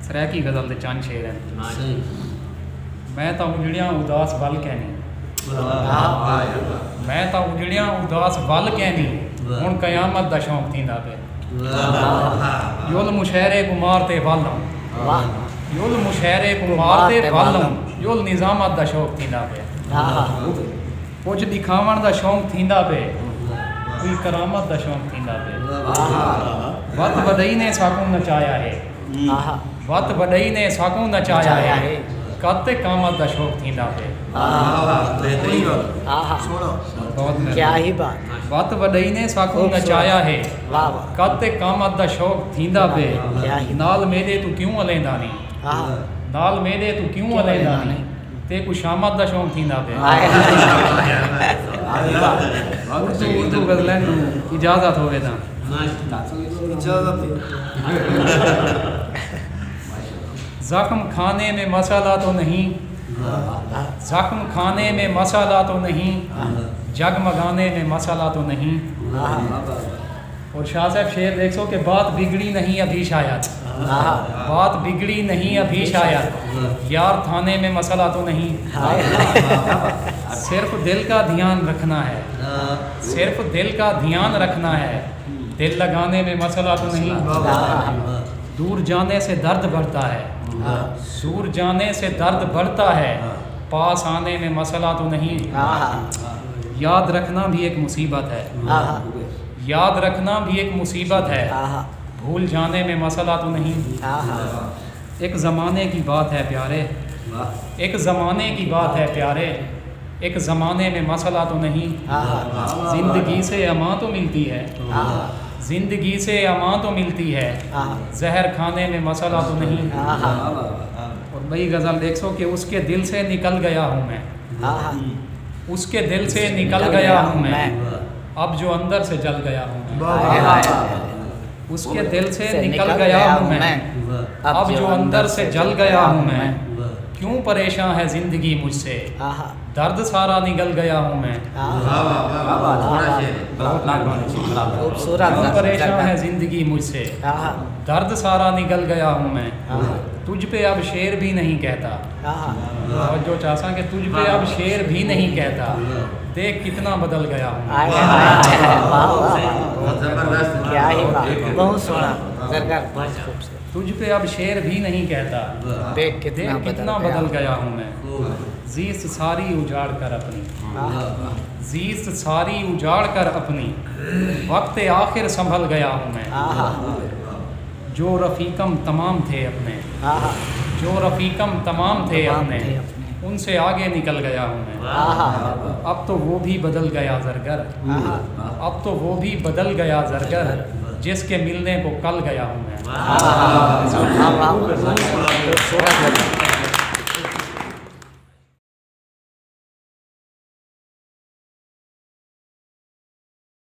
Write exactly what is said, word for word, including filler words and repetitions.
سرائیکی غزل دے چند شعر ہیں۔ میں تاں اجڑیاں اداس ول کینی۔ میں تاں اجڑیاں اداس ول کینی۔ ہن قیامت دا شوق تھیندا پئے۔ یل مشاعرے کوں مار تے ول آؤں۔ یل مشاعرے کوں مار تے ول آؤں۔ یل نظامت دا شوق تھیندا پئے۔ کجھ ݙکھاوݨ دا شوق تھیندا پئے۔ کوئی کرامت دا شوق تھیندا پئے۔ وت وݙئی نے ساکوں نچایا ہے۔ وت وݙئی نے ساکوں نچایا ہے۔ کت تے قامت دا شوق تھیندا پئے۔ بہت مہربانی۔ وت وݙئی نے ساکوں نچایا ہے۔ کت تے قامت دا شوق تھیندا پئے۔ نال میݙے توں کیوں الیندا نی؟ نال میݙے توں کیوں الیندا نی؟ تیکوں شامت دا شوق تھیندا پئے۔ اردو اردو غزلیں کوں اجازت ہووے تاں۔ زخم کھانے میں مسئلہ تو نہیں۔ زخم کھانے میں مسئلہ تو نہیں۔ جگمگانے میں مسئلہ تو نہیں۔ اور شاہ صاحب شعر دیکھ سو کہ بات بگڑی نہیں ابھی شاید۔ بات بگڑی نہیں ابھی شاید۔ یار تھانے میں مسئلہ تو نہیں۔ صرف دل کا دھیان رکھنا ہے۔ صرف دل کا دھیان رکھنا ہے۔ دل لگانے میں مسئلہ تو نہیں۔ دور جانے سے درد بڑھتا ہے۔ دور جانے سے درد بڑھتا ہے۔ پاس آنے میں مسئلہ تو نہیں۔ یاد رکھنا بھی ایک مصیبت ہے۔ یاد رکھنا بھی ایک مصیبت ہے۔ بھول جانے میں مسئلہ تو نہیں۔ ایک زمانے کی بات ہے پیارے۔ ایک زمانے کی بات ہے پیارے۔ ایک زمانے میں مسئلہ تو نہیں۔ زندگی سے امان تو ملتی ہے۔ زندگی سے امان تو ملتی ہے۔ زہر کھانے میں مسئلہ تو نہیں۔ اور بئی غزل دیکھ سو کہ اس کے دل سے نکل گیا ہوں میں۔ اس کے دل سے نکل گیا ہوں میں۔ اب جو اندر سے جل گیا ہوں میں۔ اس کے دل سے نکل گیا ہوں میں۔ اب جو اندر سے جل گیا ہوں میں۔ کیوں پریشاں ہے زندگی مجھ سے؟ درد سارا نگل گیا ہوں میں۔ کیوں پریشاں ہے زندگی مجھ سے؟ درد سارا نگل گیا ہوں میں۔ تجھ پہ اب شعر بھی نہیں کہتا۔ توجہ چاہساں کہ تجھ پہ اب شعر بھی نہیں کہتا۔ دیکھ کتنا بدل گیا ہوں میں۔ بہت سوہݨا زرگر، بہت خوبصورت۔ تجھ پہ اب شعر بھی نہیں کہتا۔ دیکھ کتنا بدل گیا ہوں میں۔ زیست ساری اجاڑ کر اپنی۔ زیست ساری اجاڑ کر اپنی۔ وقت آخر سنبھل گیا ہوں میں۔ جو رفیقم تمام تھے اپنے۔ جو رفیقم تمام تھے اپنے۔ ان سے آگے نکل گیا ہوں میں۔ اب تو وہ بھی بدل گیا زرگر۔ اب تو وہ بھی بدل گیا زرگر، جس کے ملنے کو کل گیا ہوں میں۔